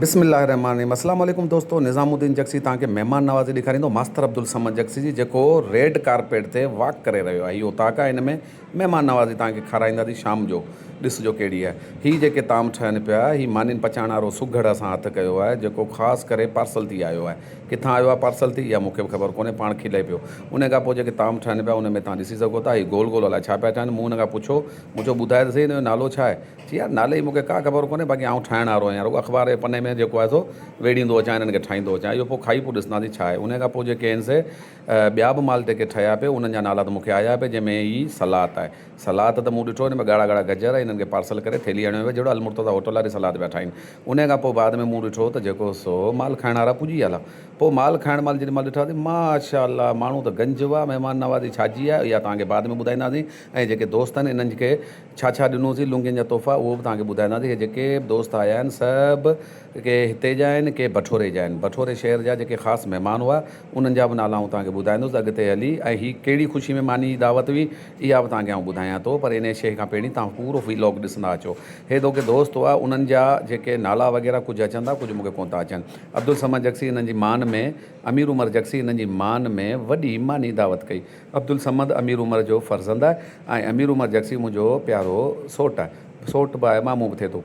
بسم الله الرحمٰن الرحيم اسلام عليڪم دوستو نظام الدين جگسي توهان کي مهمان نوازي ڏيکاريندو ماستر عبدالصمد جگسي جي جيڪو ريڊ ڪارپيٽ تي واڪ ڪري رهيو آهي هي اوطاق آهي هن ۾ مهمان نوازي توهان کي کارائينداسين شام جو ڏسجو ڪهڙي آهي هي جيڪي طعام ٺهن پيا هي مانين پچائڻ وارو سگهڙ اسان هٿ ڪيو آهي جيڪو خاص ڪري پارسل ٿي آيو آهي ڪٿان آيو آهي پارسل ٿي اها مون کي به خبر ڪونهي پاڻ کلي پيو ان کان پوء جيڪي طعام ٺهن پيا ان ۾ توهان ڏسي سگهو ٿا هي گول گول الائي ڇا پيا ٺهن مون ان کان پڇيو مون چيو ٻڌائي ته سهي هن جو نالو ڇا آهي چي يار نالي جي مون کي ڪا خبر ڪونهي باقي آئون ٺاهڻ وارو آهيان رڳو اخبار جي پني ۾ جيڪو آهي سو ويڙهيندو اچان انهن کي ٺاهيندو اچان اهو پوء کائي پوء ڏسنداسين ڇا آهي انهي کان پوء جيڪي آهن سي ٻيا به مال جيڪي ٺهيا پئي انهن جا نالا ته مون کي آيا پئي جنهن ۾ هي سلاد آهي سلاد ته مون ڏٺو هن ۾ ڳاڙها ڳاڙها گجر انهن کي پارسل ڪري ٿيلهي هڻيو ويو جهڙو المرتضيٰ هوٽل واري سلاد پيا ٺاهين انهي کان پوء بعد ۾ مون ڏٺو ته جيڪو سو مال کائڻ وارا پڄي آلا پوء مال کائڻ مهل جيڏي مهل ڏٺاسين ماشاء الله ماڻهو ته گنج هئا مهمان نوازي ڇا جي آهي اها توهان کي بعد ۾ ٻڌائينداسين ۽ جيڪي دوست آهن انهن کي ڇا ڇا ڏنوسين لونگين جا تحفا اهو به توهان کي ٻڌائينداسين. هي جيڪي به دوست آيا آهن سڀ ڪي هتي جا آهن ڪي بٺوري جا آهن. بٺوري شهر جا جيڪي خاص مهمان هئا انهن جا به نالا آئون توهان کي ٻڌائيندس اڳتي هلي ۽ هي ڪهڙي خوشي ۾ ماني جي دعوت هئي اها به توهان کي آئون ٻڌايان ٿو پر انهي شيء کان پهرين توهان پورو وي لاگ ڏسندا اچو. هي دوڪي دوست هئا انهن جا جيڪي نالا وغيره ڪجهه اچن ٿا ڪجهه مون کي ڪونه ٿا اچن. عبدالصمد جگسي انهن جي مان ۾ امير عمر جگسي انهن جي مان ۾ وڏي ماني دعوت ڪئي. عبدالصمد امير عمر جو فرزند آهي ۽ امير عمر جگسي منهنجو پيارو سوٽ آهي. سوٽ به آهي مامو به ٿئي ٿو.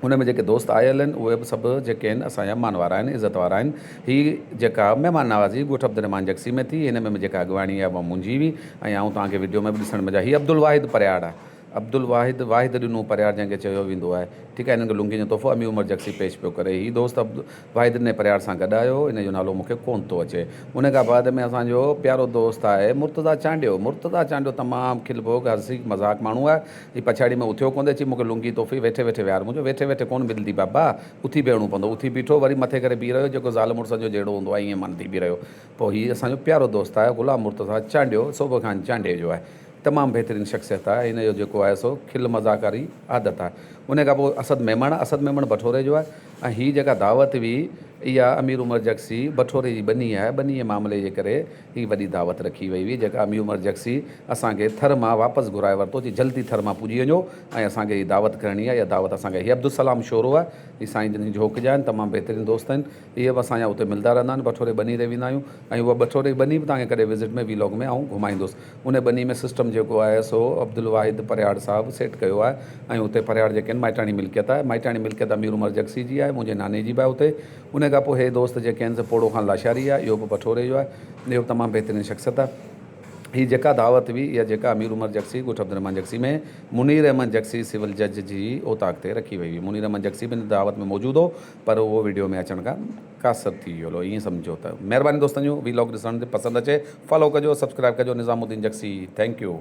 ان ۾ جيڪي دوست آيل آهن اهي به سڀ جيڪي آهن اسان جا مان وارا آهن عزت وارا آهن. هي جيڪا مهمان نوازي ڳوٺ عبدالرحمان جگسي ۾ ٿي هن ۾ جيڪا اڳواڻي آهي اها منهنجي هئي ۽ آئون توهان کي وڊيو ۾ به ڏسڻ ۾ هي عبدالواحد پرياڙ آهي. عبدالواحد واحد ڏنو پرياڙ جنهن کي چيو ويندو آهي. ٺيڪ آهي هنن کي لونگين جو تحفو امير عمر جگسي پيش پيو ڪري. هي دوست عبدالواحد ڏني پرياڙ سان گڏ آيو هو. ان جو نالو مون کي ڪونه ٿو اچي. ان کان بعد ۾ اسان جو پيارو دوست آهي مرتضيٰ چانڊيو. مرتضيٰ چانڊيو تمام کل ڀوڳ هسي مذاق ماڻهو آهي. هي پڇاڙي ۾ اٿيو ڪوندي چي مون کي لونگي تحفي ويٺي ويٺي ويهار. مون چيو ويٺي ويٺي ڪونه ملندي بابا اٿي بيهڻو پوندو. اٿي بيٺو وري مٿي ڪري بيهي رهيو جيڪو زال مڙس جو جهيڙو هوندو آهي ائين من ٿي بيهي رهيو. پوء هي اسان جو پيارو دوست آهي غلام مرتضيٰ چانڊيو صوبو خان چانڊيي جو آهي. تمام بهترين شخصيت آهي هن جو جيڪو آهي سو کل مذاق واري عادت آهي ان کان پوء اسد ميمڻ آهي اسد ميمڻ بٺوري جو آهي ۽ هي جيڪا دعوت هئي اها امير عمر جگسي بٺوري جي ٻني آهي ٻني جي معاملي جي ڪري هي وڏي دعوت رکي وئي هئي جيڪا امير عمر جگسي اسان کي ٿر مان واپس گهرائي ورتو چي جلدي ٿر مان پڄي وڃو ۽ اسان کي هي دعوت ڪرڻي آهي اها دعوت اسان کي هي عبدالسلام شورو آهي هي سائين جن جي جهوڪ جا آهن تمام بهترين دوست آهن اهي به اسان جا اتي ملدا رهندا آهن بٺوري ٻني تي ويندا آهيون ۽ اها بٺوري ٻني به توهان کي ڪڏهن وزٽ ۾ وي لاگ ۾ آئون گهمائيندس ان ٻني ۾ سسٽم جيڪو آهي سو عبدالواحد پرهياڙ صاحب سيٽ ڪيو آهي ۽ اتي پرهياڙ جيڪي آهن مائٽاڻي ملڪيت آهي مائٽاڻي ملڪيت امير عمر جگسي جي آهي منهنجي ناني جي به آهي اتي ان کان پوء هي دوست جيڪي آهن سي پوڙهو خان لاشاري آهي اهو به بٺوري جو آهي اهو به تمام بهترين شخصيت آهي هي جيڪا دعوت هئي اها جيڪا امير عمر جگسي ڳوٺ عبدالرحمان جگسي ۾ منير احمد جگسي سول جج جي اوطاق تي رکي وئي هئي منير احمد جگسي به ان دعوت ۾ موجود هو پر اهو وڊيو ۾ اچڻ کان قاصر ٿي ويو هلو ائين سمجهو ته مهرباني دوستن جون وي لاگ ڏسڻ پسند اچي فالو ڪجو سبسڪرائب ڪجو نظام الدين جگسي thank you.